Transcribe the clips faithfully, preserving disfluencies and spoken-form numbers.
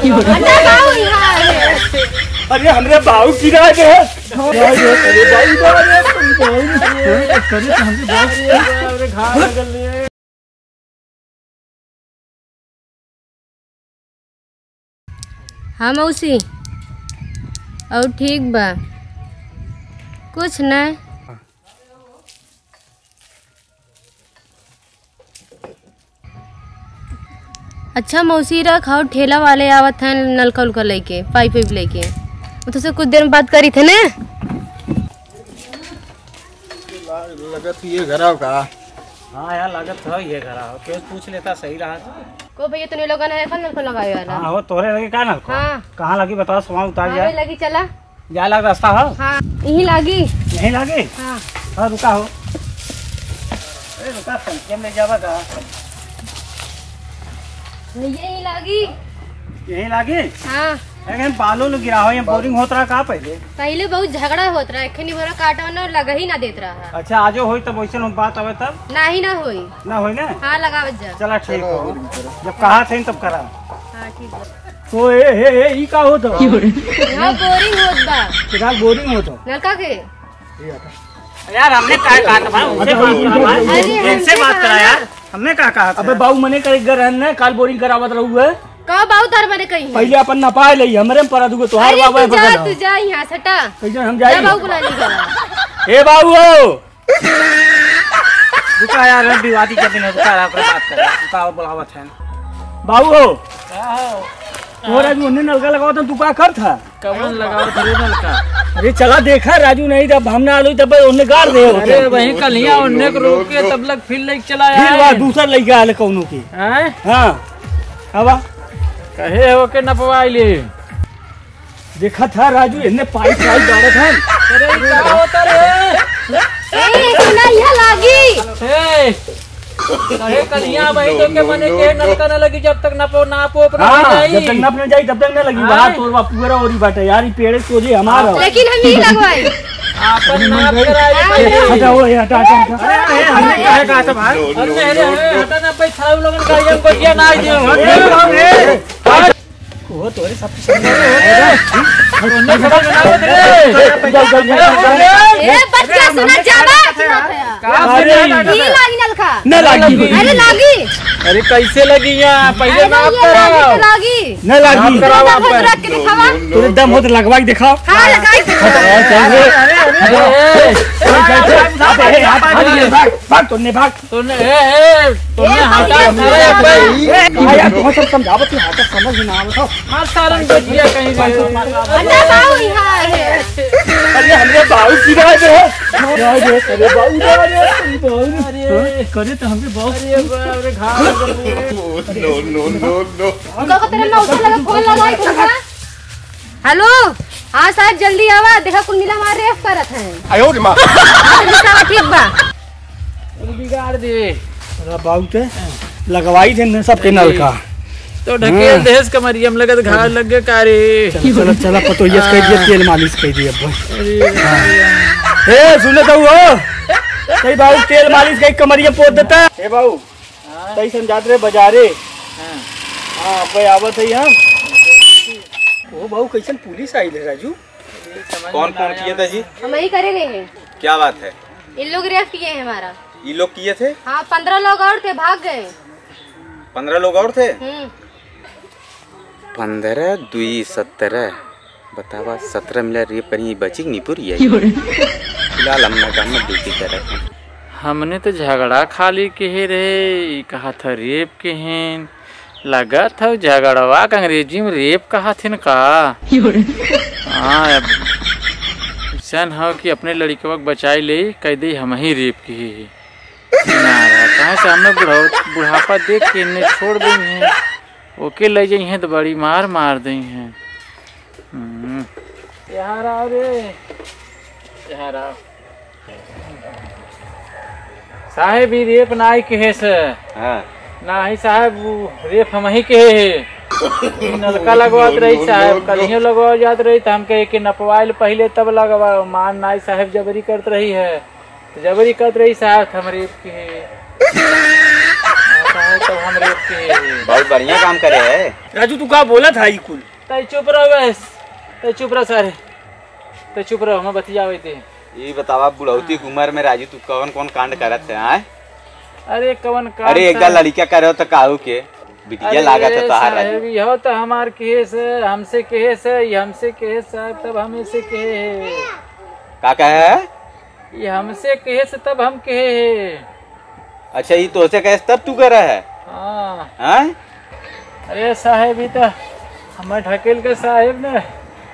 अरे बाबू, यहाँ है। अरे हमरे बाबू गिरा दे। अरे बाबू, अरे बाबू, अरे बाबू। अरे तो हमरे बाबू। अरे घाव लगल रे। हाँ मौसी, और ठीक बा? कुछ नहीं। अच्छा मौसी, रख, और ठेला वाले आवत हैं नलका उलका लेके, पाइप वाइप लेके, वो तो से कुछ देर में बात करी थे ने। लगत ये घरा का। हाँ यार, लागत है ये घरा हो। केहू पूछ लेता सही रहा। को भैया, तूने लोगन है कौन नलको लगावे वाला? हाँ हो, तोरे लगे का नलको? हाँ। कहाँ लगी बताओ, सामान उतार हाँ, जा। वही लगी, चला। जा लग रास्ता हो? हाँ, यहीं लागी। यहीं लागी? हाँ। हाँ, रुका हो। अरे रुका, संख्या में जावा का? भैया, यहीं लागी। यहीं लागी? हाँ। लेकिन बालू लोग गिरा हो, ये बोरिंग होत रहा का पहले? पहले बहुत झगड़ा होत रहा, एक खनी बोरा काटो ना, लग ही ना देत रहा। अच्छा, आजो होई तब वैसे हम बात आवे तब? नाही ना होई। ना होई ना? हाँ, लगावत जा। चला ठीक हो, जब कहा थे तब करा। हाँ, ठीक बा। तो ए, ए, ए, ई का होत हो? यहाँ बोरिंग होत बा। फिलहाल बोरिंग होत हो? नलका के? यार, हमने का कहा था भाई? उनसे बात करा भाई। अरे, इनसे हमने बात करा यार। हमने का कहा था? अबे बाबू, मने करे घर रहन ना, काल बोरिंग करावत रहू है। का बाबू तार मने कही है? पहले अपन नपाए ले, हमरे में परा दुगो तोहार अरे, बाबू तू है जा, बगल तू हो। जा यहाँ से हटा। कैसे हम जा जाई? बाबू बुला ली जा। ए बाबू हो। रुका यार, हम विवादी के दिन रुका, आप बात कर। रुका, और बुलावत है। बाबू हो। का हो? तोहरा जो उन्हें नलका लगावत है, तू का करत है? कवन लगावत है नलका? अरे चला देखा, राजू नहीं, जब हम ना आलू तब उन्हें गाड़ दे होते। अरे वहीं कलिया उन्हें को रोक के तब लग फिर लेके चला फिर आए। वहाँ दूसर लेके आले कौनो की। हैं? हाँ। अब कहे हो के नपवाई ले। देखा था राजू, इन्हें पाइप वाइप गाड़त है। अरे, ई का होता रे? ए, सुना, यहाँ लागी। ए, अरे, कलिया भाई, तो के मने के नलका न लगी, जब तक नपो, नापो, अपना हाँ, नहीं जाई। जब तक नप न जाई, तब तक न लगी। हाँ। वहाँ तोर बाप पूरा ओरी बाटे यार, ई पेड़े सोझे हमार हो। लेकिन हम नहीं लगवाई। आपन नाप कराई पहले। हटा, वो, ये हटा, हटा, हटा। अरे, अरे, हमने काहे कहा था भाई? अरे, अरे, अरे, हटा ना, भाई, साहब लोगन का ये गोटिया ना आई दियो। अरे, अरे, अरे। वो तोरे सब कुछ समझ में आ रहा है। ए, बच्चा सुना जावा। का अरे, बोले? ई लागी नलका। न लागी। अरे लागी। अरे कैसे लगी यहाँ? पहले अरे नाप ये लागी कराओ। तो लागी। न लागी। नाप कराओ दम आप होत पर। रख के दिखावा। तोरे दम होत लगवाई दिखाओ। हाँ, लगाई। अरे, अरे, अरे, अरे, अरे, अरे, भाग, भाग, तोने भाग। तोने, ए, ए, तोने ए, हटा, भाई, अरे, भाई। ए, आ यार, तुम सब समझावत ही, हटा, समझ में ना आवत हो। मार सारन बजिया कहीं रे। अन्ना बाऊ यहाँ है। अरे, हमरे बाऊ की राज है। राज है, अरे, बाऊ, राज है, अरे, बाऊ। अरे। हाँ, करे तो हमरे बाऊ। अरे, बाप रे, घाव कर दिए। No, no, no, no। उनका को तेरे मौसा लगा, फोन लगाई तुमका। हेलो, हाँ साहब, जल्दी आवा, देखा कुल मिला हमारे रेप करत हैं। आयो रे माँ। हाँ, तो गुस्सा ठीक बा। बिगाड़ दे। अरे बाबू ते लगवाई थे न सबके नलका। तो ढकेल हाँ। देस कमरिया में लगत घाव लग गए का रे। चला, चला, चला, पतोहिया से कह दिया, तेल मालिश कह दिया अब। अरे हाँ। ए, सुने तो हो। कई बाबू तेल मालिश कई कमरिया पोत देता। ए बाबू, हाँ। तई समझात रहे बाजारे। हाँ। हाँ, अब आवत है यहाँ। ओ बाबू, कैसन पुलिस आई है राजू? कौन फोन किए थे जी? हम ही करे रहे हैं। क्या बात है? इन लोग रेप किए हैं हमारा। ये लोग किए थे? हाँ, पन्द्रह लोग और थे, भाग गए। पन्द्रह लोग और थे? हम्म। पन्द्रह दुई सत्रह, बतावा, सत्रह मिला रेप करी, बची के नहीं पूरी है। फिलहाल हम ना काम में ड्यूटी कर रहे हैं। हमने तो झगड़ा खाली किहे रहे, ई कहा था रेप किहेन। लगत हौ झगड़वा के अंग्रेजी में रेप कहत हिन का? हाँ, अब अइसन हौ कि अपने लड़िकवा के बचाई ले, कह दे हमही रेप किहे ही। ना रहा, काहे से हमें बुढ़ाव-, बुढ़ापा देख के इन्हें छोड़ देइहैं, ओके ले जइहैं तो बड़ी मार मार देइहैं। हम्म। यहाँ रहा रे, यहाँ रहा। साहेब, ई रेप नाई किहे से। हाँ। नाही साहेब, ऊ रेप हमही किहे ही। ई नलका लगवात रही साहेब, कलियों लगवा जात रही, त हम कहे कि नपवाइल पहिले तब लगवा, मान नाई साहेब जबरी करत रही है। त जबरी करत रही साहेब, त हम रेप किहे। तब हम रेप के। बहुत बढ़िया काम करे है। राजू, तू का बोलत है ई कुल? तै चुप रह बस, तै चुप रह सारे, तै चुप रह, हम बतियावे दे। ई बतावा, बुढ़ौती के उम्र में राजू तू कौन कौन कांड करत है, आय? अरे कौन कांड अरे, एक सारे? लड़िका करे हो तो काहू के बिटिया अरे लागत है तोहार राजू। साहेब, यह तो हमार केस है, हमसे केस है, ये हमसे केस साहब, तब हम इसे कहे है। का कहे है? ये हमसे केस तब हम कहे है। अच्छा, ये तोहसे केस तब तू करे है? हाँ। हाँ? अरे साहेब, ई तो हमें ढकेल के साहेब ने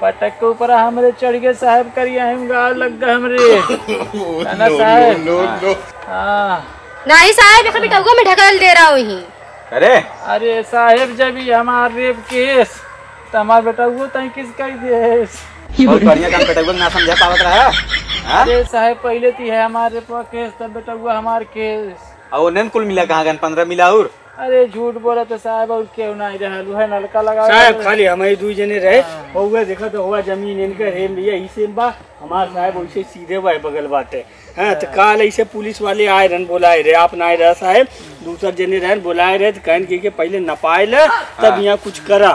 पटक के ऊपर हमरे चढ़ गए साहेब, करिया हम गाल लग गए हमरे। है ना साहेब? हाँ। नहीं साहेब, एक बेटउआ में ढकेल दे रहा हूँ ही। अरे। अरे साहेब, जब ई हमार रेप केस, तो हमार बेटउआ तय किस कर देस। बहुत बढ़िया काम बेटउआ ना समझा पावत रहा। हाँ? अरे साहेब, पहले तो है हमार रेप केस, तब बेटउआ हमार केस। और ओने कुल मिला कहाँ गन, पन्द्रह मिला और? अरे झूठ बोलत है साहेब, और केहू नाहीं रहल, उहे लड़का लगा साहेब, रहल। खाली हम ही दुई जने रहे। हाँ। और उहे देखा तो हुआ जमीन इनके रेम भैया, ई सेम बा। हमार साहेब वैसे सीधे बा, बगल बाटे। हाँ, तो हाँ। काल ऐसे पुलिस वाले आए रहन, बोलाए रहे, आप ना आए रहे साहेब, दूसर जने रहन, बोलाए रहे, तो कहन कि, कि पहले नपाए ले, तब हाँ। यहाँ कुछ करा।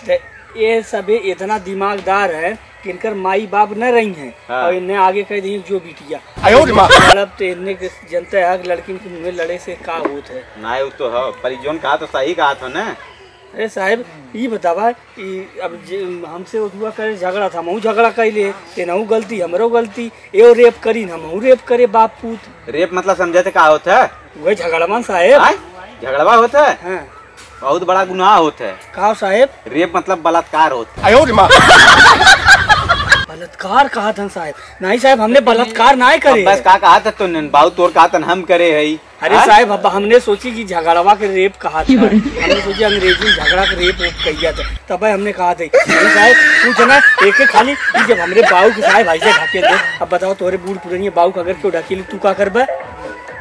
तो ये सभी इतना दिमागदार है कि इनकर माई बाप न रही हैं हाँ। और इन्हें आगे कह दी जो बिटिया। आयो रे माँ। लड़ब तो इन्हें के जनता है कि लड़किन के मुँह लड़े से का होत है। ना, वो तो है, पर ई जोन कहा तो सही कहा था ना। अरे साहेब, ई बतावा, ई अब जे हमसे उठुआ करे झगड़ा था, हमहू झगड़ा कर लिए, तेनहू गलती, हमरो गलती, एहो रेप करीन, हमहू रेप करे बाप पूत। रेप मतलब समझे थे का होत है? वही झगड़वा न साहेब। आय? झगड़वा होत है? हाँ। बहुत बड़ा गुनाह होत है। का साहेब? रेप मतलब बलात्कार होत है। आयो रे माँ। बलात्कार कहा था साहेब? नहीं साहेब, हमने बलात्कार ना करे। अब बस का कहा था तो न, बाऊ तोर कहा था हम करे है। अरे हाँ? साहेब, अब हमने सोची कि झगड़वा के रेप कहा था। हमने सोची अंग्रेजी में झगड़ा के रेप वेप कहिया था। तब हमने कहा था, अरे साहेब, पूछ ना, एक एक खाली, कि जब हमरे बाऊ के साहेब ऐसे ढकेल दे, अब बताओ तोहरे बूढ़ पुरानिया बाऊ के अगर क्यों ढकेली, तू का करबे?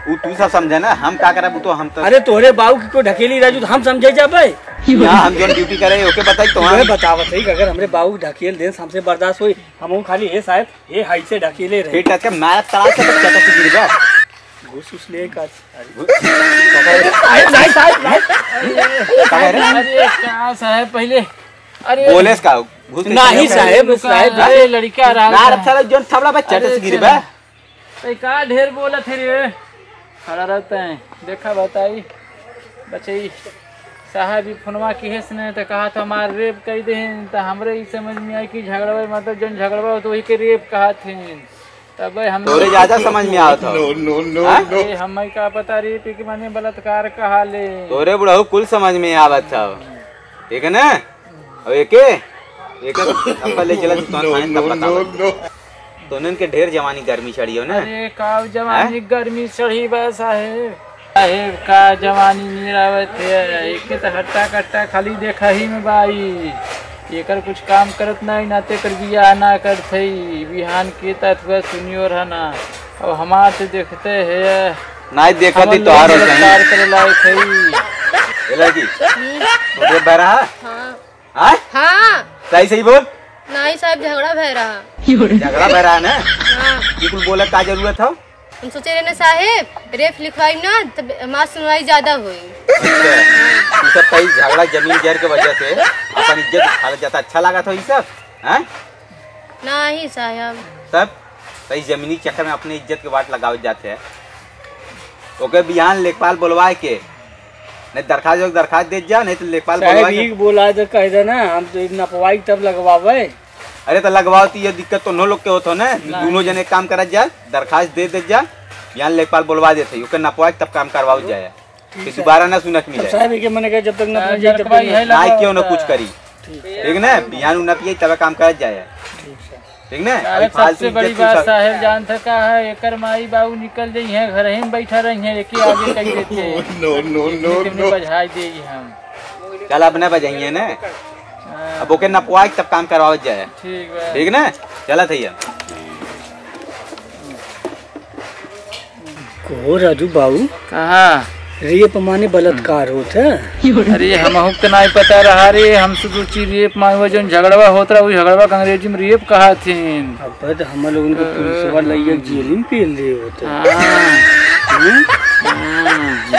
उ तू सब समझे ना, हम का करब, उ तो हम तो अरे तोहरे बाऊ के क्यों ढकेली राजू, तो हम समझे जाबे। यहाँ हम जोन ड्यूटी करे, ओके बताई तो हम। मैं बतावत है कि अगर हमरे बाऊ के ढकेल दे, हमसे बर्दाश्त होई, हम खाली, हे साहेब, हे हाई से ढकेले रहे। फिर टच के मारा तड़ा से तो चटक से गिर गया। घूस उस ले का? अरे, साहेब, नहीं, साहेब, नहीं। का है रे? अरे, का साहेब, पहले, अरे, बोले इसका, घूस नहीं, साहेब, साहेब, अरे, लड़का रहा ना, था। रक्षा जोन थबड़ा पे चट अरे, से गिरी बा। ए, का ढेर बोलत है रे? खड़ा रहते हैं, देखा बताई, बचई, साहब, ई फोनवा किहेस ने, तो कहा था, "हमार रेप कई देहिन," तो हमरे ई समझ में आई कि झगड़वा, मतलब, जोन झगड़वा हो, तो वही के रेप कहा थे। तब हम तोरे ज्यादा समझ में आवत हो। No, no, no, हाँ? No। अरे, हमें का पता रे, पी के माने बलात्कार कहा ले। तोरे बुढ़ऊ कुल समझ में आवत हो, ठीक है ना? अब एके, एके तो अपन ले चला, तू तोहन No, खाने तब no, बतावत। No, no। तोहन के ढेर जवानी गर्मी चढ़ी हो ना? अरे, का जवानी हैं? गर्मी चढ़ी बा साहेब। साहेब, का जवानी निरावत है, एके तो हट्टा कट्टा खाली देखा ही में बाई। एकर कुछ काम करत नहीं, ना ते एकर बियाह ना करत है। बिहान के तात हुआ सुनियो रहा ना। अब हमार तो देखते है। नाहीं देखत ही हमन तोहार लोग हो कहीं। गिरफ्तार करे लायक है। ए लड़की, हम्म। तोरे बहरा है? हाँ। हाँ? हाँ। सही सही बोल। नाहीं साहेब, झगड़ा भय रहा। झगड़ा भय रहा ना? हाँ। ये कुल बोले का जरूरत है? हम सोचे रहे ना साहेब, रेप लिखवाई ना, तब हमार सुनवाई ज्यादा होई। अच्छा, ये सब कई झगड़ा जमीन जर के वजह से अपन इज्जत उठा जाता। अच्छा लगा था ये सब, हैं? नहीं साहब। तब? तो इस जमीनी चक्कर में अपने इज्जत के वाट लगावत जाते हैं। ओके बिहान लेखपाल बोलवाए के, नहीं दरखास्त, दरखास्त दे जा, नहीं तो लेखपाल साहब, बोलवाए के। ई बोला तो कह दे ना, हम तो एक नपवाई तब लगवावे। अरे तो लगवाओ तो ये दिक्कत तो नो लोग के होत हो ना, नहीं। दोनों जने एक काम करत जा, दरखास्त दे दे जा, बिहान लेखपाल बोलवा देते, ओके नपवाए के तब काम करवाओ जाए। ठीक फिर है। दोबारा ना सुनक मिले। तब साहब, ये मने कहे, जब तक ना आ, पहुंच जाए, तब लड़कवा तक यही ना। ना लगवा क्यों ना होता। कुछ करी। ठीक। ठीक ना, बिहान उ ना पिए, तब काम करत जाए। ठीक है। ठीक ना, साहब, अभी फालतू सबसे बड़ी इज्जत बात सब साहब जानत है का है, एकर माई बाबू निकल जाई हैं, घर ही में बैठा रही हैं, एक ही आगे कह देते हैं। No, no, no, तुमने no। बजाई दे हम। चल, अब ना बजाइए ना। हाँ। अब ओके नपवाए, तब काम करवावत जाए। ठीक बा। ठीक ना, चलत है। कहो राजू बाबू, कहा? रेप माने बलात्कार होत है। अरे हमहू के तो नाहीं पता रहा रे, हम सोची रेप माने वो जोन झगड़वा होत रहा, वो झगड़वा के अंग्रेजी में रेप कहा थे। अब तो हम लोगन के पुलिस वाला ये जेल में पेल दे होत है। हाँ। हम्म? हाँ।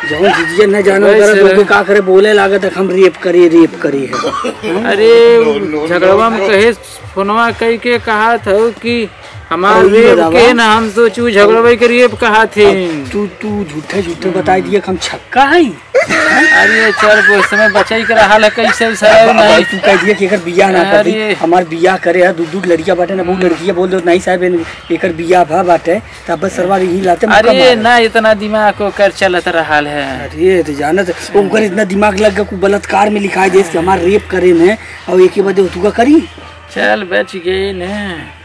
जौन जिजिया न जानो वैसे करे, तो का करे, बोले लागत है, "हम रेप करे, रेप करे है।" अरे, झगड़वा में कहे, फोनवा कई के कहा था कि हमार और ये रेप बतावा। के ना, हम सोचू झगड़वा के रेप कहा थे। अब तू, तू झूठे, झूठे बताई दिया कि हम छक्का है। अरे, चल, वो समय बचाई के रहा है, कैसे उ सरऊ अब, अब नहीं। तू कह दिया कि एकर बियाह ना कर दी। अरे। हमार बियाह करे है, दू, दू लड़किया बाटे ना, वो लड़किया बोल दो, "नहीं साहब, एन-, एकर बियाह भा बाटे।" तब बस सरवा यही लाते मुक्का अरे मारे। ना, इतना दिमाग ओकर चलत रहल है। अरे, तो जानत, ओकर इतना दिमाग लग गया, कुल बलात्कार में लिखाई देस कि हमार रेप करे ने, और एक ही बजे तुका करी। चल, बच गए ने।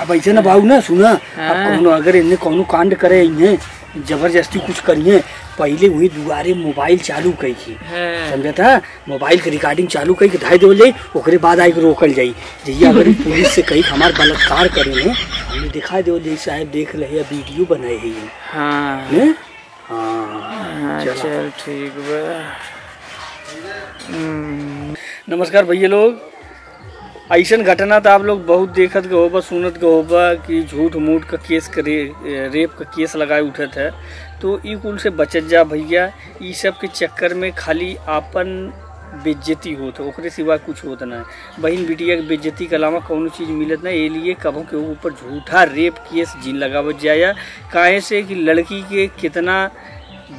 अब ऐसे ना बाबू ना, सुना, अब हाँ। कौनो अगर इन्हें कौनो कांड करे, इन्हें जबरदस्ती कुछ करिए, पहले वही दुआरे मोबाइल चालू कई के, हाँ। समझा था? मोबाइल के रिकॉर्डिंग चालू कई के धाई देवल जाई, ओकरे बाद आई के रोकल जाई। जहिया अगर ई पुलिस से कही कि हमार बलात्कार करे ने, हमने दिखाई देवल जाई, "साहब देख ले, ये वीडियो बनाए है ये।" हाँ। ने? हाँ, हाँ, चला। चल ठीक बा। हम्म। नमस्कार भैया लोग, ऐसन घटना तो आप लोग बहुत देखत के होबा, सुनत के होबा कि झूठ मूठ का केस करे, रेप का केस लगाए उठत है। तो ई कुल से बचत जा भैया, ई सब के चक्कर में खाली आपन बेइज्जती होत है, ओकरे सिवा कुछ होत ना है। बहिन बिटिया के बेइज्जती के अलावा कौनो चीज मिलत ना, ए लिए कभो के ऊपर झूठा रेप केस जिन लगावत जाया। काहे से कि लड़की के कितना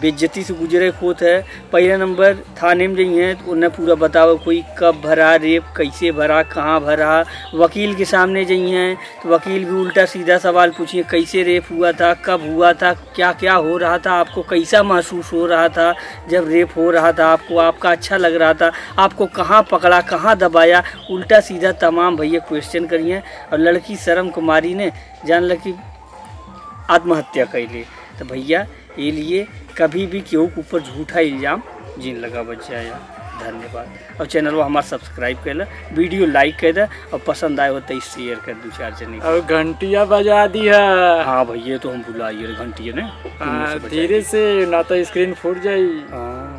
बेइज्जती से गुजरे के होत है। पहला नंबर थाने में जइहें तो उन्हें पूरा बताओ, कोई कब भरा रेप, कैसे भरा, कहाँ भरा। वकील के सामने जइहें तो वकील भी उल्टा सीधा सवाल पूछिए, कैसे रेप हुआ था, कब हुआ था, क्या क्या हो रहा था, आपको कैसा महसूस हो रहा था जब रेप हो रहा था, आपको, आपका अच्छा लग रहा था, आपको कहाँ पकड़ा, कहाँ दबाया, उल्टा सीधा तमाम भैया क्वेश्चन करिए। और लड़की शर्म के मारी ने जान ल कि आत्महत्या कैले। तो भैया, ये लिए कभी भी केहू के ऊपर झूठा इल्जाम जिन लगावत जाया। धन्यवाद। और चैनल हमार सब्सक्राइब कर ला, वीडियो लाइक कर दे, और पसंद आए हो तो शेयर कर दो चार जने के। और घंटिया बजा दिया। हाँ भैया, तो हम भुलाइए घंटिया ने। हाँ, धीरे से, ना तो स्क्रीन फूट जाई। हाँ।